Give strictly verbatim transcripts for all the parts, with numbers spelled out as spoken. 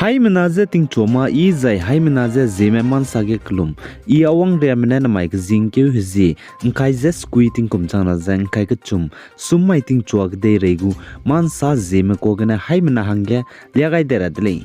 Haimena je tingchuame i zai haimena je Zeme mansa ge kelum, i Awangriame ne namai kezingkeu hezie, ngkai ze sekui tingkum changna ze ngkai kechum, sum mai tingchua kedeirei gu mansa Zeme kua gene haimena hangge lia gai de ra de lei.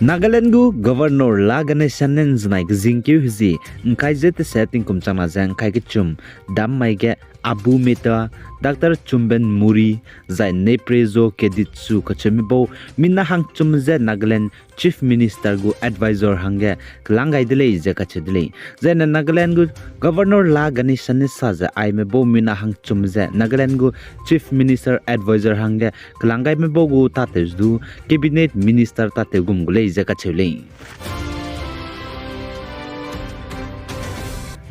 Nagaland gu Governor La Ganesan ne nzenai kezingkeu hezie, ngkai ze tese tingkum changna ze ngkai kechum, dam mai ge Abu Mehta, Doctor Chumben Murry, zai Neprezo Keditsu kacheumi bau mina hangchum ze Nagaland Chief Minister gu advisor hangge kelang gai de lei ze kacheu de lei. Zaine Nagaland gu Governor La Ganesan ne sa ze aime bau mina hangchum ze Nagaland gu Chief Minister advisor hangge kelang gaime bau gu tatew du Cabinet Minister tatew gum gu lei ze kacheu lei.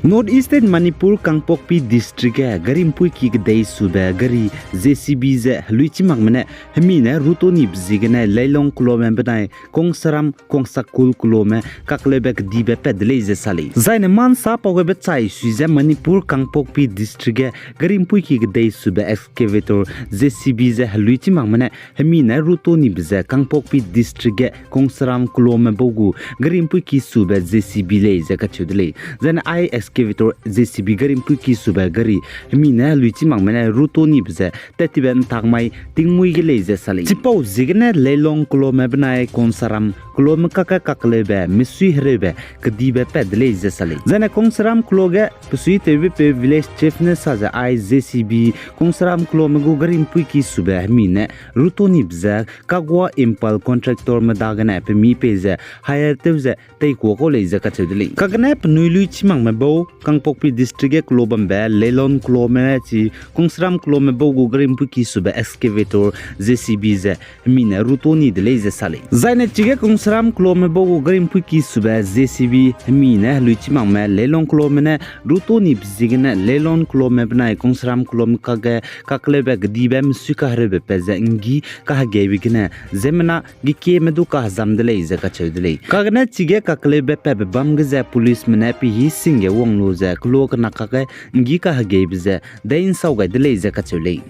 North East State Manipur Kangpokpi District ge gari mpuiki kedei sube gari J C B ze helui chimakme ne hemi ne ruto nibe ziegene Leilong kelome benai Kongsaram Kongsakul kelome kakleube kedibe pat de lei ze sa lei. Zaine mansa pau gebe chai sui ze Manipur Kangpokpi District ge gari mpuiki kedei sube excavator J C B ze helui chimakme ne hemi ne ruto nibe ze Kangpokpi District ge Kongsaram kelome bau gu gari mpuiki sube J C B lei ze kacheu de lei. Zaine ai excavator J C B gari mpuiki sube gari hemi ne helui chimakme ne ruto nibe ze tat tibe ntak mai tingmuî ge lei ze sa lei. Chipau ziegene Leilong kelome benai Kongsaram kelome kakge kakleube misui hereube kedibe pat de lei ze sa lei. Zaine Kongsaram kelo ge pesui tewbe peu village chief ne sa ze ai J C B Kongsaram kelome gu gari mpuiki sube hemi ne ruto nibe ze Kagwa Impal contractorme dagene pemi pei ze hire tew ze teikua kau lei ze kacheu de lei. Kagene penui lui chimakme bau Kangpokpi District ge kelo bambe Leilong kelome chi Kongsaram kelome bau gu gari mpuiki sube excavator J C B ze hemi ne ruto ni de lei ze sa lei. Zaine chige Kongsaram kelome bau gu gari mpuiki sube J C B hemi ne helui chimakme Leilong kelome ne ruto nibe ziegene Leilong kelome benai Kongsaram kelome kakge kakleube kedibe misui kahereube pat ze nggi kahegeibe gene ziemmena gekieme du kahezam de lei ze kacheu de lei. Kagene chige kakleube patbe bam ge ze policeme ne pehî sing ge wang lu ze kelo kena kakge nggi kahegeibe ze dei nsau gai de lei ze kacheu lei.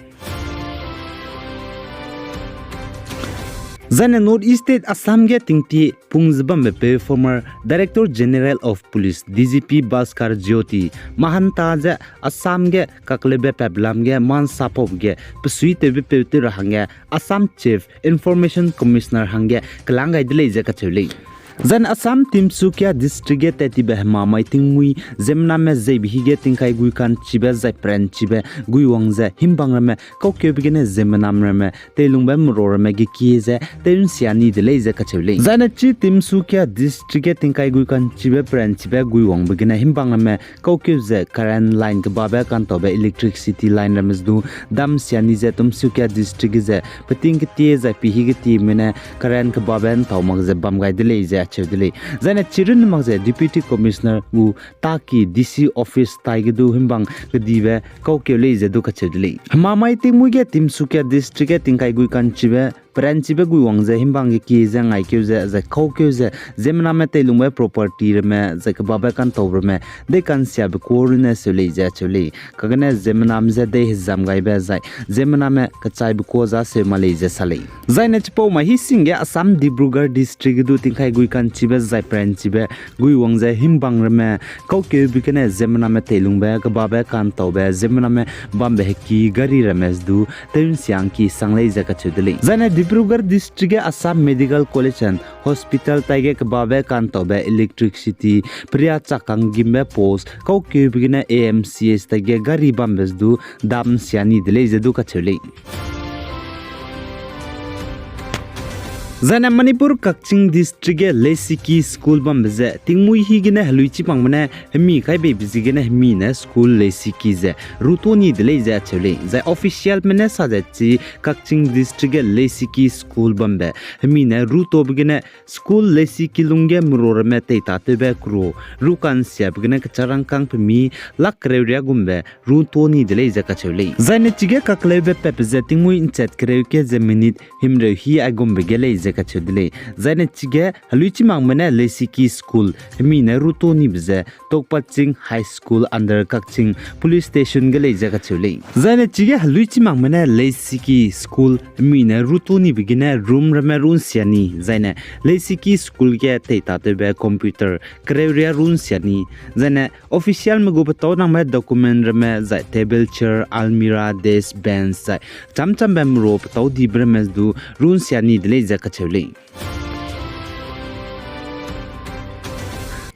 Zaine North East State Assam ge tingtie pung ze bambe peu former Director General of Police, D G P Bhaskar Jyoti Mahanta ze Assam ge kakleube patbe lam ge mansa paube ge pesui tewbe peu tew ra hangge Assam Chief Information Commissioner hangge kelang gai de lei ze kacheu lei. Zaine Assam Tinsukia District ge tat tibe hemamai tingmuî ziemmename zeibe hige tingkai gui ka'nchibe zai peranchibe gui wang ze himbang ramme kaukeube gene ziemmenam ramme teilungbe merua ramme gekie ze tew nsia ni de lei ze kacheu lei. Zaine chi Tinsukia District ge tingkai gui ka'nchibe peranchibe gui wangbe gene himbang ramme kaukeu ze current line kebabe ka'ntaube electricity line ramme ze du dam nsia ni ze Tinsukia District ge ze peting ketie zai pehî ketieme ne current kebabe ntau mak ze bam gai de lei ze acheu de lei. Zaine chirunne mak ze Deputy Commissioner gu taki D C office tai ge du himbang kedibe kaukeu lei ze du kacheu de lei. Hemamai tingmuî ge Tinsukia District ge tingkai gui ka'nchibe peranchibe gui wang ze himbang gekie ze ngaikeu ze zai kaukeu ze ziemmename teilungbe property ramme zai kebabe ka'ntaube ramme dei ka'nsiabe kuâ runne seu lei ze acheu lei. Kagene ziemmenam ze dei hezam gaibe zai ziemmename kechaibe kuâ za seu ma lei ze sa lei. Zaine chipau mai hi sing ge Assam Dibrugarh District ge du tingkai gui ka'nchibe zai peranchibe gui wang ze himbang ramme kaukeube gene ziemmename teilungbe kebabe ka'ntaube ziemmename bambe heki gari ramme ze du tew nsiangki sang lei ze kacheu de lei. Zaine Dibrugarh District ge Assam Medical College and Hospital taige kebabe ka'ntaube electricity peria chak kanggimbe post kaukeube gene A M C H taige gari bambe ze du dam nsia ni de lei ze du kacheu lei. Zaine Manipur Kakching District ge Leisiki School bambe ze tingmuî higene helui chimakme ne hemi kaibeibe ziegene hemi ne school Leisiki ze ruto ni de lei ze acheu lei. Zai officialme ne sa ze chi Kakching District ge Leisiki School bambe hemi ne rutobe gene school Leisiki lungge merua ramme teitatewbe kru ru ka'nsiabe gene kecharangkâng pemi lak kereu riagumbe ruto ni de lei ze kacheu lei. Zaine chige kakleube patbe ze tingmuî nchat kereu ke ze minute himreu hi aigumbe ge lei ze kacheu de lei. Zaine chige heluichimakme ne Leisiki School hemi ne ruto nibe ze Tokpaching High School under Kakching Police Station ge lei ze kacheu lei. Zaine chige heluichimakme ne Leisiki School hemi ne ruto nibe gene room ramme runsia ni, zaine Leisiki School ge teitatewbe computer kereuria runsia ni, zaine officialme gu petâu nangme document ramme zai table, chair, almirah, desk, bench zai chamchambe mero petâu dibe ramme du runsia ni de lei ze kacheu lei.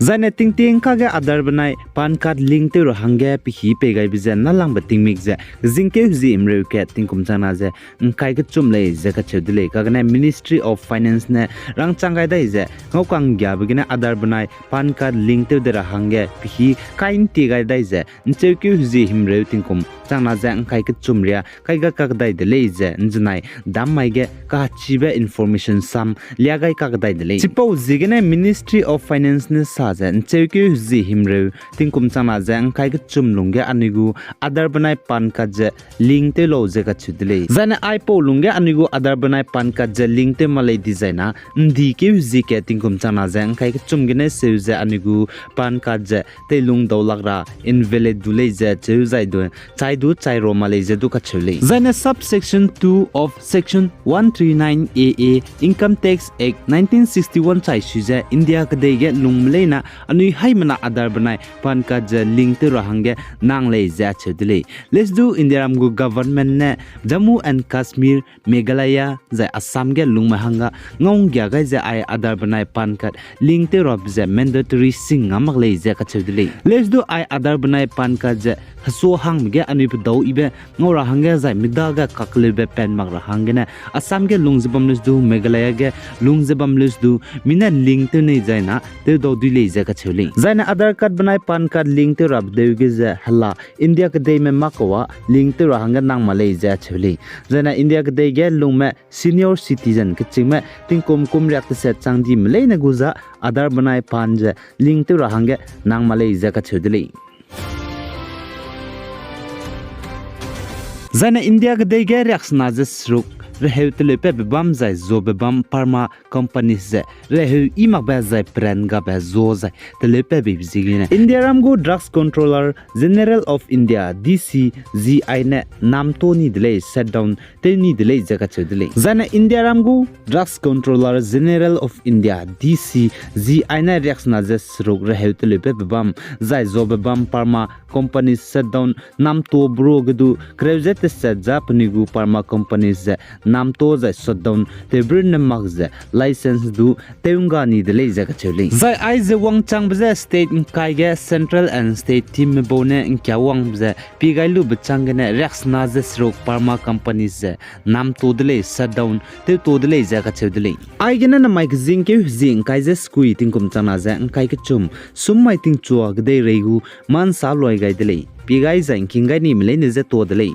Zaine tingting kage Aadhaar benai PAN card link tew ra hangge pehî pei gaibe ze nâlangbe tingmik ze zingkeu hezi himreu kat tingkum changna ze ngkai kechum lei ze kacheu de lei. Kagene Ministry of Finance ne rangchang gai dai ze ngaukanggiabe gene Aadhaar benai PAN card link tew de ra hangge pehî kai ntie gai dai ze ncheukeu hezi himreu tingkum changna ze ngkai kechum riâ kai ga kakdai de lei ze nzenai dam mai ge kachibe information sam liâ gai kakdai de lei. Chipau ziegene Ministry of Finance ne sa ze ncheukeu hezi himreu tingkum changna ze ngkai kechum lungge anui gu Aadhaar benai PAN card ze link tew lau ze kacheu de lei. Zaine aipau lungge anui gu Aadhaar benai PAN card ze link tew ma lei dizai na, ndikeu hezi kat tingkum changna ze ngkai kechum gene seu ze anui gu PAN card ze teilung dau lak ra invalid du lei ze cheu zai du, chai du chai ro ma lei ze du kacheu lei. Zaine subsection two of section one three nine A A, Income Tax Act nineteen sixty-one chai sui ze India kedei ge lungme leine anui haimena Aadhaar benai PAN card ze link tew ra hangge nang lei ze acheu de lei. Lesu du Indiaram gu government ne Jammu and Kashmir, Meghalaya zai Assam ge lungme hangge ngau nggia gai ze ai Aadhaar benai PAN card link tew rabe ze mandatory sing ngam mak lei ze kacheu de lei. Lesu du ai Aadhaar benai PAN card ze hesua hangme ge anui pedau yibe ngau ra hangge zai mi dage kakleube pat mak ra hanggene Assam ge lung ze bam lesu du, Meghalaya ge lung ze bam lesu du, mi ne link tew nei zai na tewdau dui lei ze kacheu lei. Zaine Aadhaar card benai PAN card link tew rabe deu ge ze hela India kedeime mak kau â link tew ra hangge nang ma lei ze acheu lei. Zaine India kedei ge lungme senior citizen kechîngme tingkum kum riak teset chang dime leine gu za Aadhaar benai PAN ze link tew ra hangge nang ma lei ze kacheu de lei. Zaine India kedei ge riaksena ze seruk reheu teleupatbe bam zai zuabe bam pharma companies ze reheu i makbe zai peran gabe zua zai teleupatbeibe ziegene Indiaram gu Drugs Controller General of India, D C G I ne namto ni de lei, shutdown tew ni de lei ze kacheu de lei. Zaine Indiaram gu Drugs Controller General of India, D C G I ne riaksena ze seruk reheu teleupatbe bam zai zuabe bam pharma companies shutdown namto bro ge du kereu ze teset za penui gu pharma companies ze namto zai shutdown tewbe runne mak ze license du tew ngga ni de lei ze kacheu lei. Zai aize wangchangbe ze state ngkai ge central and state teamme bau ne ngkia wangbe ze pie gai lube chang gene riaksena ze seruk pharma companies ze namto de lei, shutdown tewto de lei ze kacheu de lei. Aigene namai kezingkeu hezi ngkai ze sekui tingkum changna ze ngkai kechum, sum mai tingchua kedeirei gu mansa loi gai de lei. Pie gai zai ngking gai nime leine ze tuâ de lei.